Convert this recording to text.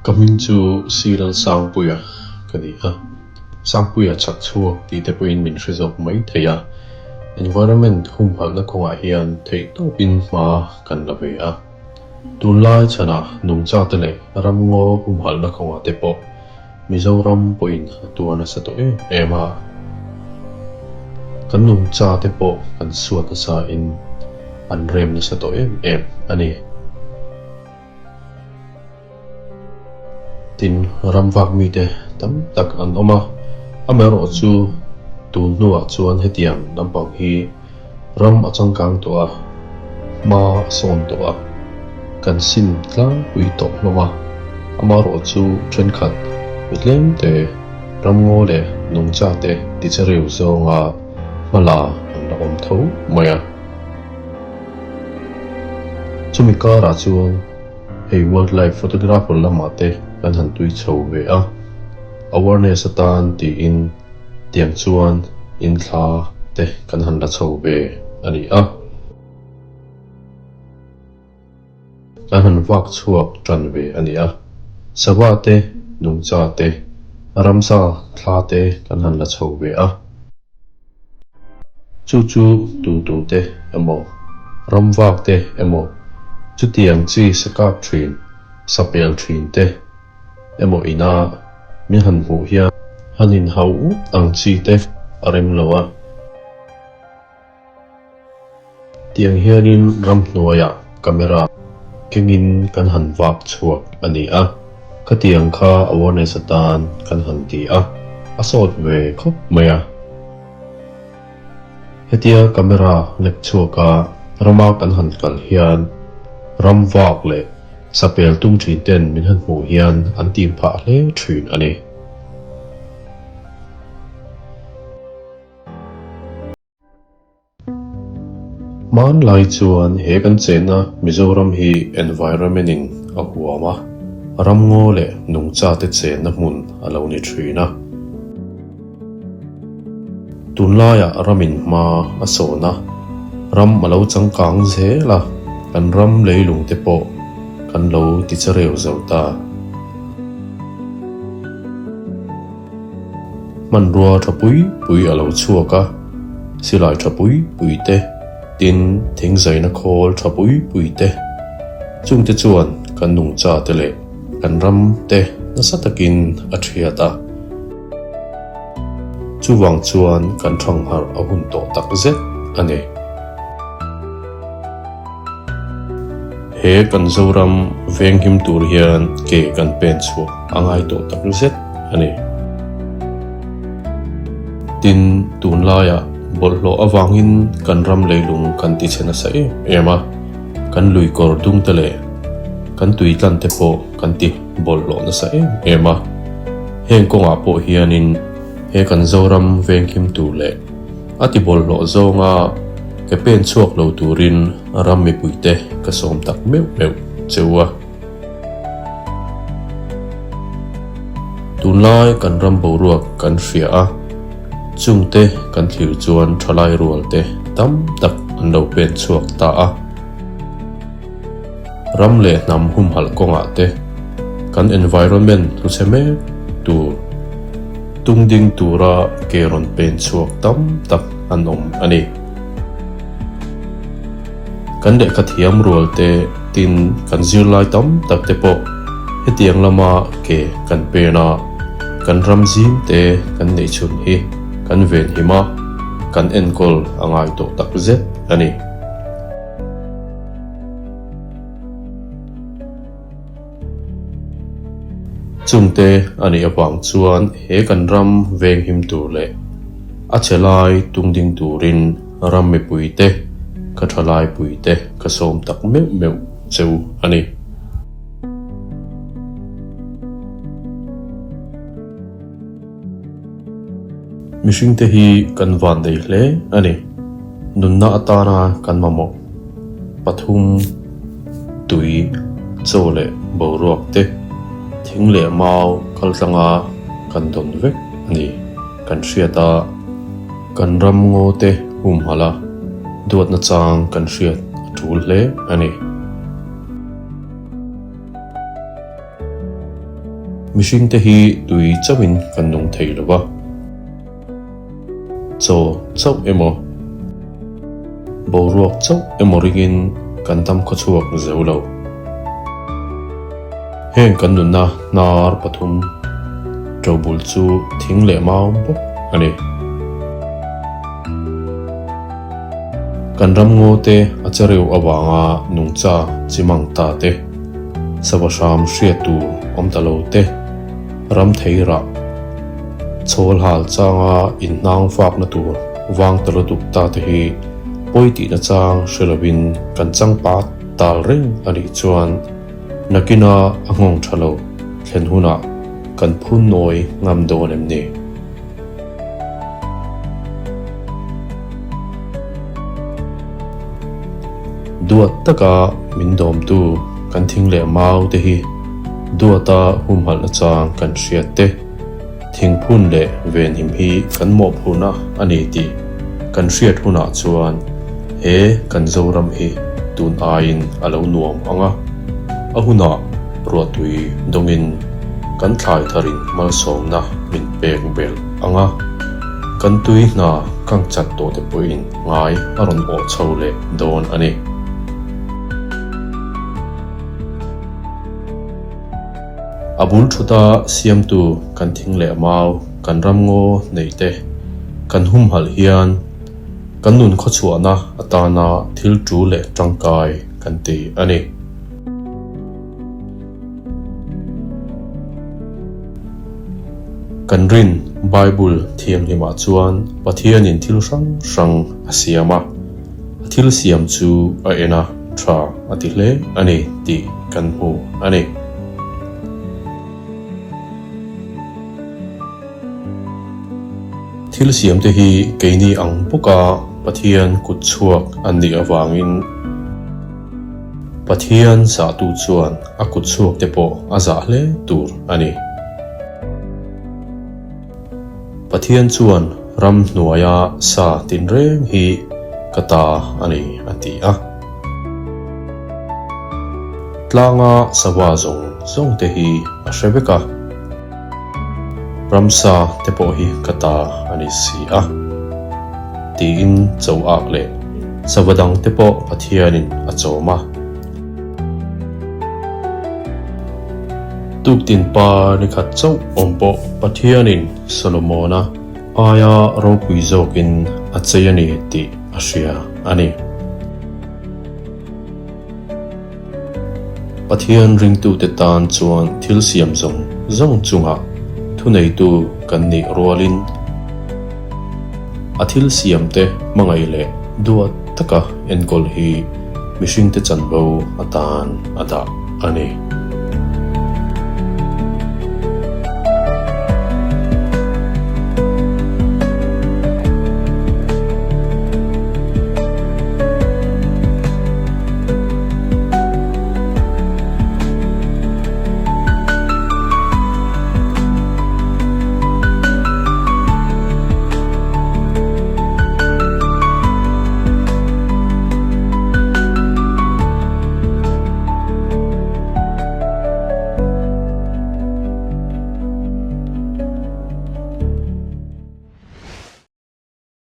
Ka hming chu Siral Sangpuia ka ni a, Sangpuia chak chhuak tih te pawhin min hre zawk mai thei a. Environment humhalhna kawngah hian theihtawpin hma kan la ve a. Tunlai chhanah nungchate leh ramngaw humhalhna kawngah te pawh Mizoram pawhin a tuar nasa tawh em em a. Kan nungchate pawh kan suat nasain an rem nasa tawh em em a ni. Tin, ramvak mite tam tak an awm a, amaherawh chu tun hnuah chuan hetiang lampang hi ram a changkang tawh a, hma a sawn tawh a, kan sim tlangpui tawh hlawm a, amaherawh chu thenkhat mi tlemte ramngaw leh nungchate tichereu zawnga hmala an la awm tho mai a. Chumi karah chuan hei wildlife photographer lamah te kan han tui chho ve a, awareness atan tiin tiang chuan in thla te kan han la chho ve a ni a. Kan han vak chhuak tan ve a ni a, sava te, nungcha te, ramsa thla te kan han la chho ve a. Chu chu tu tu te emaw, ramvak te emaw, chutiang chi sakap thin, sapel thin te emaw ina min han hmuh hian han inhau ut ang chi te a rem lo a. Tiang hianin ramhnuaiah camera kengin kan han vak chhuak a ni a, khatiang kha awareness atan kan han ti a, a sawt ve khawp mai a. Hetia camera lek chhuaka rama kan han kal hian ram vak leh sapel tum thin ten min han hmuh hian an tim phah hle thin a ni. Hmanlai chuan he kan chenna Mizoram hi environment in a huam a, ramngaw leh nungchate chenna hmun a lo ni thin a. Tunlaiah ramin hma a sawn a, ram a lo changkang zel a, kan ram leilung te pawh kan lo tichareu zo ta. Hmanrua tha pui pui a lo chhuak a, silai tha pui pui te, tin thingzaina khawl tha pui pui te, chungte chuan kan nungcha te leh kan ram te nasa takin a thiat a. Chuvang chuan kan thangharh a hun tawh tak zet a ni. He kan Zoram venghim tur hian ke kan pen chhuah a ngai tawh tak zet a ni. Tin, tunlaiah bawlhhlawh avangin kan ram leilung kan ti chhe nasa em em a, kan lui kawr dung te leh kan tui tlan te pawh kan ti bawlhhlawh nasa em em a. Heng kawngah pawh hianin he kan Zoram venghim tur leh A ti bawlhhlawh zawnga ke pen chhuak lo turin ram mipuite ka sawm tak meuh meuh che u a. Tunlai kan ram boruak kan hria a, chungte kan thlir chuan thalai rualte tam tak an lo pen chhuak ta a. Ram leh hnam humhalh kawngah te kan environment hluchhe mek tur tung ding tura ke rawn pen chhuak tam tak an awm a ni. Kan lehkha thiam rual te tin kan zirlai tam tak te pawh hetiang lama ke kan pen a, kan ram zim te kan neih chhun hi kan venhim a, kan enkawl a ngai tawh tak zet a ni. Chungte a nih avang chuan he kan ram venghim tur leh a che lai tungding turin ram mipuite ka thalaipuite ka sawm tak meuh meuh cheu a ni. Mihringte hi kan vandei hle a ni. Nunna atana kan mamawh pathum, tui, chaw leh boruak te, thing leh mau kaltlanga kan dawn vek a ni. Kan hriat a, kan ram ngaw te humhalh a, duatna chang kan hriat a tul hle a ni. Mihringte hi tui chauhin kan nung thei lo va, chaw chauh emaw, boruak chauh emaw ringin kan dam khawchhuak zo lo. Heng kan nunna hnar pathum ṭobul chu thing leh mau bawk a ni. Kan ramngaw te a chereu avanga nungcha chi mang ta te, sava hram hriat tur awm ta lo te, ram thei rah, chhawl hal changa inhnang fakna tur vang ta lutuk ta te hi pawi tihna chang hre lovin kan chang pat tal reng a nih chuan nakina a nghawng tha lo thlen hunah kan phun nawi ngam dawn em ni? Duat taka min dawmtu kan thing leh mau te hi duata humhalhna chang kan hriat te, thingphun leh venhim hi kan mawhphurhna a ni tih kan hriat hunah chuan he kan Zoram hi tun aiin a lo nuam ang a, a hunah ruahtui dawngin kan thlai tharin malsawmna min pek belh ang a, kan tui hna kang chat tawh te pawhin ngai a rawn awh chho leh dawn a ni. A bul thuta siamtu kan thing leh mau, kan ramngaw neih te kan humhalh hian kan nun khawchhuahna atana thil tul leh tangkai kan ti a ni. Kan rin Bible thianghlimah chuan Pathianin thil hrang hrang a siam a, a thil siam chu a en a, tha a ti hle a ni tih kan hmu a ni. Thil siamte hi keini ang bawka Pathian kut chhuak an nih avangin, Pathian zahtu chuan a kut chhuak te pawh a zah hle tur a ni. Pathian chuan ram hnuaia sa tinreng hi ka ta a ni a ti a. Tlanga sava zawng zawng te hi a hre vek a. Ramsa te pawh hi ka ta a ni si a, tiin cho ak leh sava dang te pawh Pathianin a chawm a. Tuktin pa ni khat chauh awm pawh Pathianin Solomona aia ropui zawkin a chei a ni tih a hria a ni. Pathian ringtute tan chuan thil siam zawng zawng chungah thuneitu kan nih rualin a thil siamte hmangaih leh duat taka enkawl hi mihringte chanvo atan a dah a ni.